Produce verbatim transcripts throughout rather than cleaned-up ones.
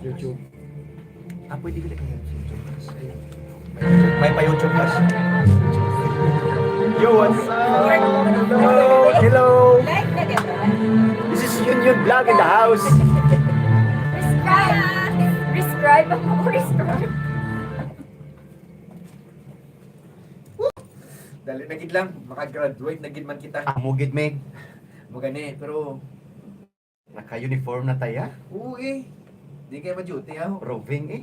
YouTube. Ah, pwede ka na YouTube. May, may pa YouTube ka siya. Yo, what's up? Hello, hello. This is Yun Yun Vlog in the house. Prescribe. Prescribe. Ako prescribe. Dali na gid lang, makagraduate na gid man kita. Amo gid, Meg. Mo gani, pero naka-uniform na ta, ya? Oo, eh. Di kay ma-duty, ah. Roving, eh.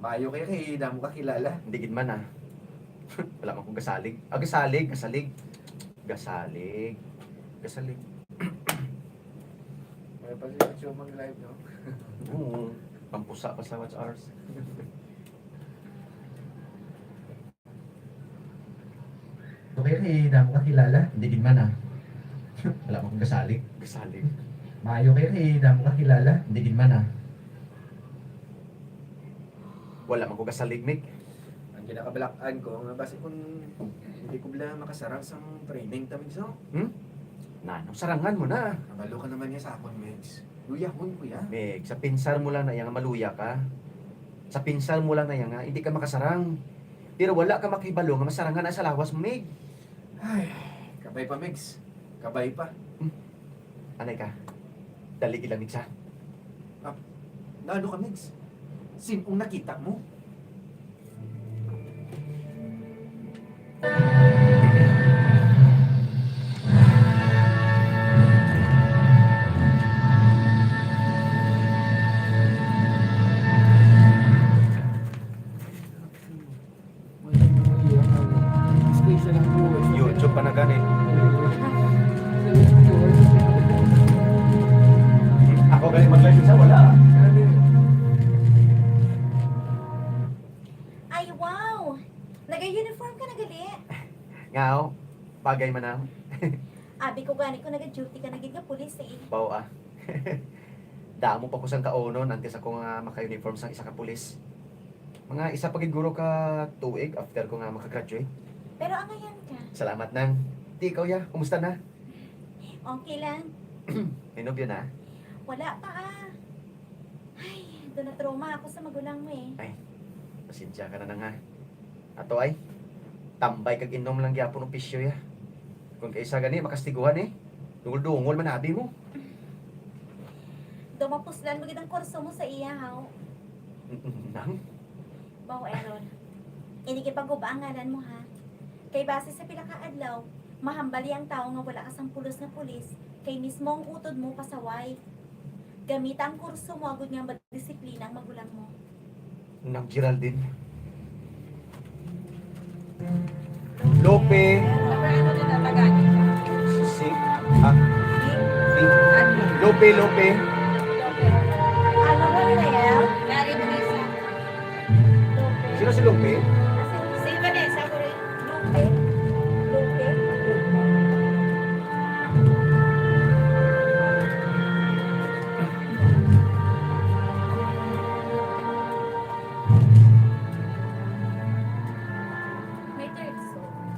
Maayo kay kay damo ka kilala. Hindi gid man, ah. Wala man ko gasalig. Ah, gasalig, gasalig. Gasalig. Gasalig. May pa si YouTube mag-live, no? Oo. Pampusa pa sa watch hours. Okay, kay damo ka kilala. Hindi gid man, ah. Wala man ko gasalig. Gasalig. Maayo kay, kay damo ka kilala. Hindi gid man, ah. Wala man ko gasalig, Mick. Ang ginakabalak-an ko nga basi kung hindi ko bala makasarang sang training ta, Migs, no? Hmm? Nano, sarangan mo na. Kabalo ka naman nga sa akon, Migs. Luyahon ko ya. Migs, sa pinsar mo lang na iya nga maluya ka. Sa pinsar mo lang na iya nga hindi ka makasarang. Pero wala ka makahibalo nga masarangan na sa lawas mo, Mig. Ay, kabay pa, Migs. Kabay pa. Hmm. Anay ka. Dali ila, Migs, ha? Ah, nano ka, Migs? Sin-ong nakita mo? YouTube pa na gani. Ako gani mag-live sa wala. Ay, wow! Nag-uniform ka na gali? Nga, oh. Bagay man, ah. Abi ko gani ko naga-duty ka na gid nga pulis, eh. Baw, ah. Damo pa ko sang kaunon antes ako nga maka-uniform sang isa ka pulis. Mga isa pa gid guro ka tuig after ko nga maka-graduate. Pero angayan ka. Salamat, Nang. Ti, ikaw, ya, kumusta na? Okay lang. May nobyo na? Wala pa, ah. Ay, do na trauma ako sa magulang mo, eh. Ay, pasensya ka na, Nang, ha. Ato ay, tambay kag inom lang gyapon ang pisyo, ya. Kung kaisa gani, makastiguhan, eh. Dungol-dungol man abi mo. Daw mapuslan mo gid ang kurso mo sa iya, haw. N-, n-, nang? Baw, Aaron. Ini gipagub-a ang ngalan mo, ha? Kay base sa pila ka adlaw, mahambal iya ang tawo nga wala ka sang pulos nga pulis, kay mismo ang utod mo pasaway. Gamita ang kurso mo agod nga madisiplina ang magulang mo. Nang Geraldine. Lope. Si, ah, si, Lope, Lope. Ano ba na yan? Sino si Lope? Si Vanessa ko rin. Lope. Lope. May third zone.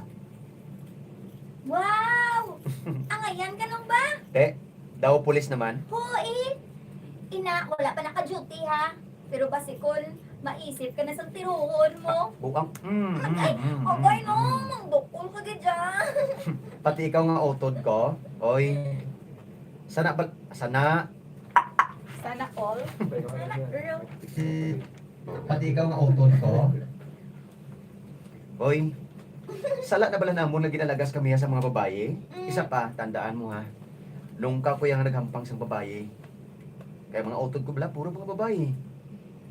Wow! Angayan ka lang ba? Te, daw pulis naman. Hoi! Ina, wala pa naka-duty, ha? Pero basi kun maisip ka na sa tiruhon mo. Ah, buang. Mm, mm, ay, mm, agay, mm, no, mm. Mangdukol ka gid dyan. Pati ikaw nga utod ko. Oy. Sana bal-, sana. Sana all. Sana girl. Pati ikaw nga utod ko. Oy. Sala na bala namon nga ginalagas kami sa mga babayi? Mm. Isa pa, tandaan mo ha. Lungka ko yang naghampang sang babayi. Kay mga utod ko bala, puro mga babayi.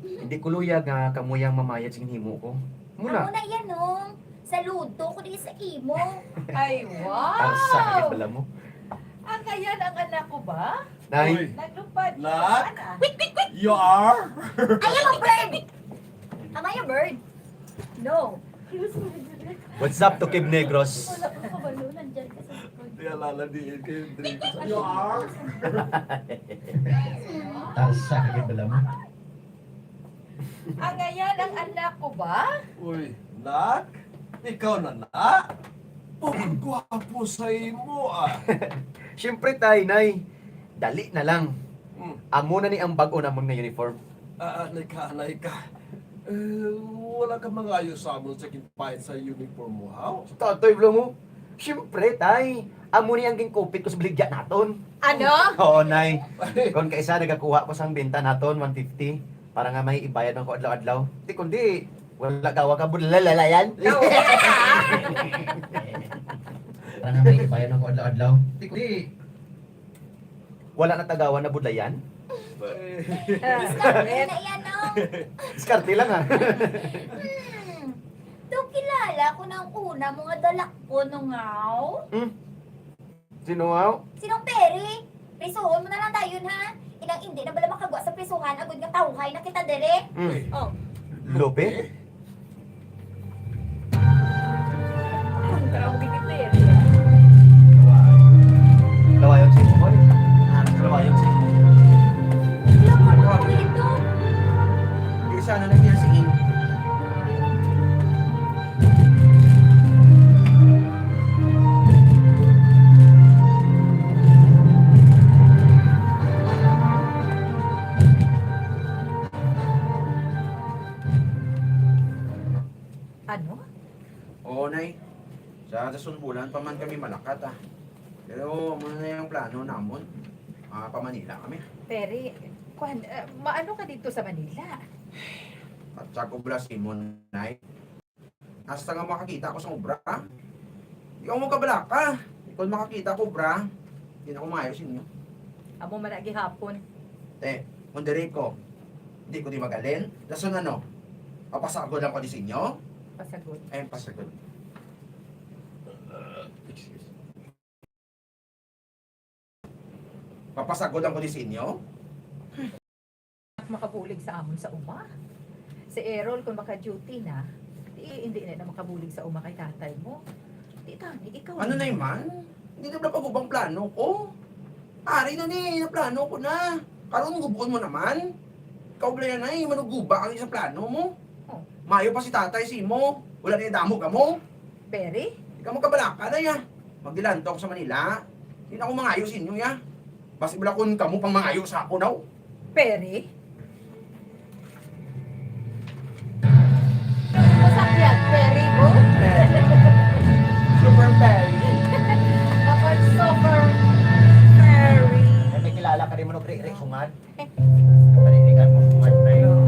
Hindi ko luyag nga kamo yang mamayad sing himo ko. Muna. Amo na yan, Nong. Saludo ko di sa imo. Ay, wow! Ang sakit bala mo. Ang kayan ang anak ko ba? Nay. Uy. Naglupad ka, Nak? Ana. Wait, wait, wait! You are? I am a bird! Am I a bird? No. What's up to Kim Negros? Wala ko kabalo, nandyan ka sa likod. Di alala diin kayo, Dre. You are? Tasa ka, Kim, alam mo. Ang ngayon, ang anak ko ba? Uy, nak? Ikaw na, nak? Oh, ang gwapo sa imo, ah. Siyempre, tay, nay. Dali na lang. Hmm. Amo na ni ang bag-o namon nga uniform. Ah, anay ka, anay ka. Eh, wala ka mangayo sa amon sa ginpahid sa uniform mo, haw? Tatay, bro mo. Siyempre, tay. Amo ni ang ginkupit ko sa baligya naton. Ano? Oo, nay. Kon kaisa, nagakuha ko sang benta naton, one fifty. Para nga may ibayad man ko adlaw-adlaw. Di kundi, wala gawa ka, budlalayan. Ikaw. Para nga may ibayad man ko adlaw-adlaw. Di kundi, wala na tagawa na budlayan. Diskarte na yan, no? Diskarte lang, ha? Hmm. Daw kilala ko na ang una mo nga dalakpon, no, ngaw? Hmm? Sino, ngaw? Sinong Perry? Prisuhon mo na lang dayon, ha? Inang indi na bala makagwa sa prisuhan, agod nga tawhay na kita diri. Hmm. Oh. Lope? Ang tawag ni Perry. Lawayon si Moy. Lawayon si Moy. Lawayon dito. Di sana na kaya si Ing. Ano? Oo, Nay. Sa, sa sunbulan pa man kami malakat, ah. Pero amo na yung plano namon. Ah, pa Manila kami. Perry, kwan, eh, maano ka dito sa Manila? At sa ko bala, Simon, Nay. Hasta nga makakita ko sa obra. Di ako magkabalaka. Kung makakita ko obra, di na ko maayo sa inyo. Amo man na gihapon. Te, kung diri ko, di ko di magalin. Dason ano? Papasagod lang ko di sa inyo? Pasagod. Ay, pasagod. Excuse. Papasagod lang ko di sa inyo? Makabulig sa amon sa uma. Si Errol, kung maka-duty na, di, hindi na, na makabulig sa uma kay tatay mo. Di tani, ikaw Ano na naman? Hindi na pala pag-ubang plano ko. Ari na ni, yung plano ko na. Karon, gubuon mo naman. Ikaw, Brian, ay, manuguba ang isang plano mo. Oh. Mayo pa si tatay, si mo. Wala na yung damo ka mo. Perry? Ikaw magkabalaka na, ya. Magdilantok sa Manila. Hindi na ako mangayo sa inyo, ya. Basi wala kun kamo pang mangayo sa ako, daw. Perry? Masakyan, Perry, bro? Super Perry. Kapag super Perry. Ay, may kilala ka rin mo, no, Bre-, Bre-, Sungad? Paninigan mo, Mark, na yun.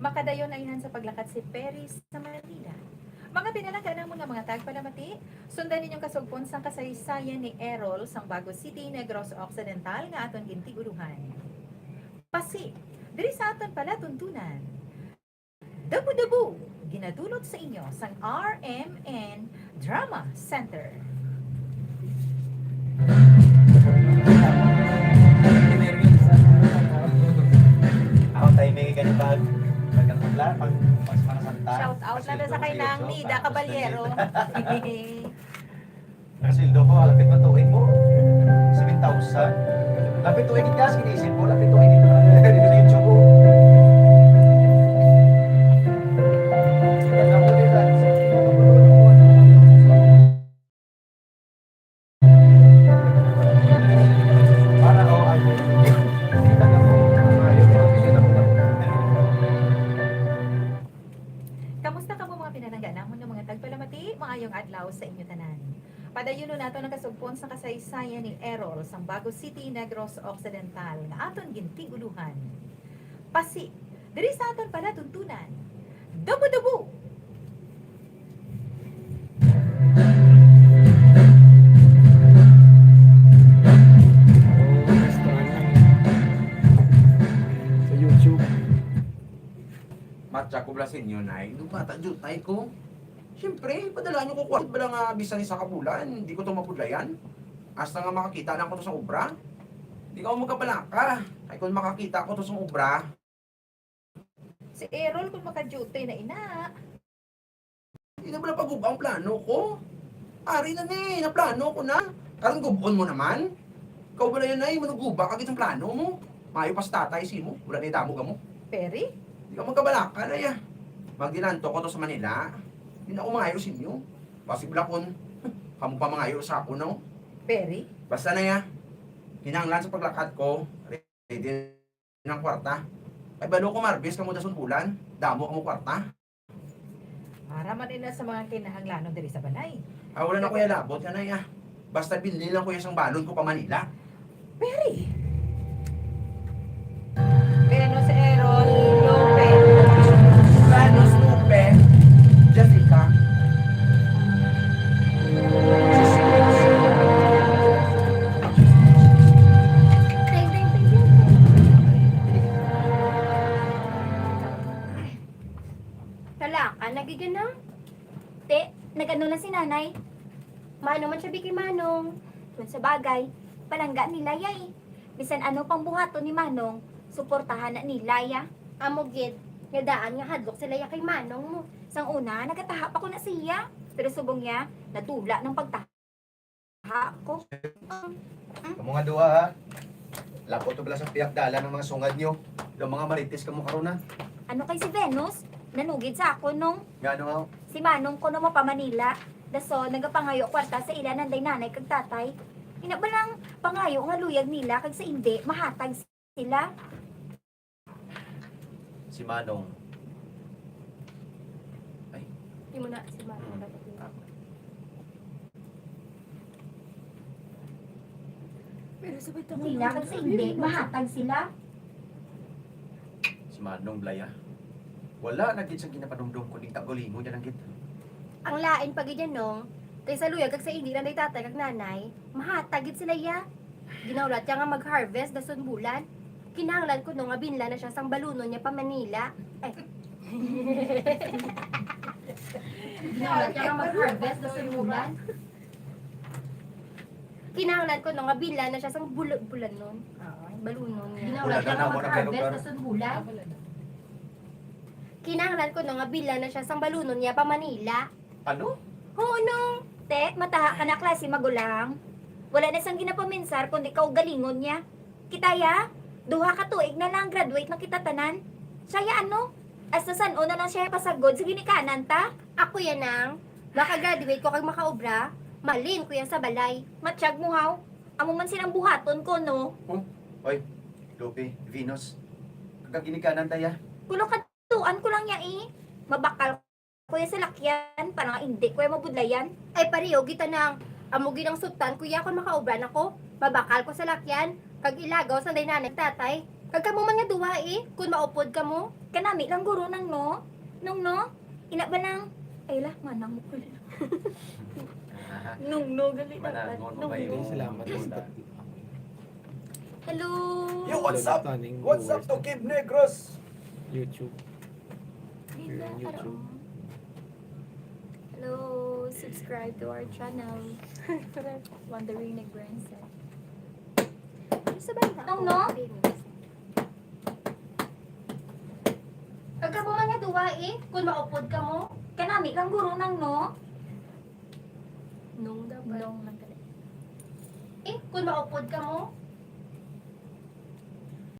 Makadayon na ihan sa paglakat si Perry sa Manila. Mga pinalangga namon nga mga tagpalamati, sundan ninyong kasugpon sang kasaysayan ni Errol sang Bago City, Negros Occidental nga aton gintiguluhan. Pasi, diri sa aton palatuntunan. Dabu-dabu, ginadulot sa inyo sang R M N Drama Center. Ako tayo may ganun pag, pag, pag, pag, pag Semana Santa. Shout out na lang sa kay Nang Nida Caballero. Ang sweldo ko, lapit na tuig mo. Seven thousand. Lapit tuig ka, sinisip mo, lapit tuig ka. Sa YouTube ko. Kamusta kamo, mga pinalangga namon nga mga tagpalamati? Maayong adlaw sa inyo tanan. Padayunon nato ang kasugpon sa kasaysayan ni Errol sang Bago City, Negros Occidental, nga aton gintiguluhan. Pasi, diri sa aton palatuntunan, Dabu-dabu! Sa YouTube. Matya ko bala sa inyo, Nay. Nung bata, jutay ko. Siyempre, padala nyo ko kwarta bala nga bisan isa ka bulan, di ko to mapudlayan. Hasta nga makakita lang ko to sa obra. Di ka mo magkabalaka. Kay kung makakita ko to sa obra, Si Errol, kung maka-duty na ina. Hindi na pala pag-ubang plano ko. Ari na ni, naplano ko na. Karon gub-on mo naman. Ikaw bala yan ay manuguba ka gid sang plano mo. Maayo pa sa tatay simo, wala na damo kamo. Peri? Di ka magkabalaka na ya. Magdilanto ko to sa Manila. Di na ako mangayo sa inyo. Basig bala kun kamo pa mangayo sa ako, no? Peri? Basta na ya. Kinahanglan sa paglakat ko, ready ang kwarta. Ay, balo ko marbis kamo dason bulan. Damo kamo kwarta. Para man ina sa mga kinahanglanon diri sa balay. Ah, wala na ko ya labot nga na ya. Basta binli lang ko ya sang balon ko pa Manila. Peri. Venus Errol Lope. Venus Lope. Jessica. Talakan na gid yan, ah. Te, nag-ano lang si nanay? Maano man siya bi kay Manong? Kung sa bagay, palangga nila ya eh. Bisan ano pang buhaton ni Manong, suportahan na nila ya. Amo gid, nga daan nga hadlok sila ya kay Manong mo. Sang una, nagataha pa ko na siya. Pero subong ya, nadula ng pagtaha ko. Kamu nga duha, ha? Lapot to bala sa pihak dalan ang mga sungad nyo. Daw mga marites kamo karon, ha? Ano kay si Venus? Nanugid sa akon nung Nga ano, ha? Si Manong ko nung mapa Manila. Dason, nagapangayo kwarta sa ila nanday nanay kag tatay. Ina ba lang pangayo nga luyag nila kag sa indi, mahatag sila? Si Manong. Ay. Imo na, si Manong. Hmm. Pero sa bitaw Sila kag sa hindi, mahatag sila. Si Manong Blaya. Wala na gid sang ginapanumdom ko ning tagulimo dyan ang gid. Ang lain pa gid yan, Nong. Kay sa luyag kag sa hindi lang day tatay kag nanay, mahatag gid sila ya. Ginahulat ya nga mag-harvest dason bulan. Kinahanglan ko, no, nga binla na siya sang balunon niya pa Manila. Ay. Ginahulat ya nga mag-harvest dason bulan. Kinahanglan ko, no, nga binla na siya sang bul-, bulanon. Oo, balunon niya. Ginahulat ya nga mag-harvest dason bulan. Kinahanglan ko, no, nga binla na siya sang balunon niya pa Manila. Ano? Huno. Te, mataha ka na klase magulang. Wala na sang ginapaminsar kundi kaugalingon niya. Kita ya, duha ka tuig na lang graduate na kita tanan. Siya ya ano? Hasta san-o na lang siya pasagod sa ginikanan ta? Ako ya nang makagraduate ko kag makaobra, malin ko ya sa balay. Matsyag mo haw. Amo man silang buhaton ko, no? Oh, oy, Lupe, Venus. Kag ginikanan ta ya. Kulo ka tuan ko lang ya eh. Mabakal ko ya sa lakyan, para nga hindi ko ya mabudlayan. Ay, pareho kita nang amo gid ang suttan ko ya kon makaobra na ko. Mabakal ko sa lakyan, kag ilagaw sa nanay tatay. Kag kamo man nga duha eh, kon maupod kamo. Kanami lang guro nang no. Nung no, ina ba nang, ay la, manang mo ko. Nung no, gali Manang, dapat. Nung no, no. Salamat. Hello. Yo, what's up? What's up to Kid Negros? YouTube. Here on YouTube. Hello, subscribe to our channel. Wandering Negrense. Ano sa banda? Nung no? Kag kamo man nga duha eh, kung maupod kamo. Kanami lang guro nang no. Nung dapat. Nung lang gali. Eh, kung maupod kamo,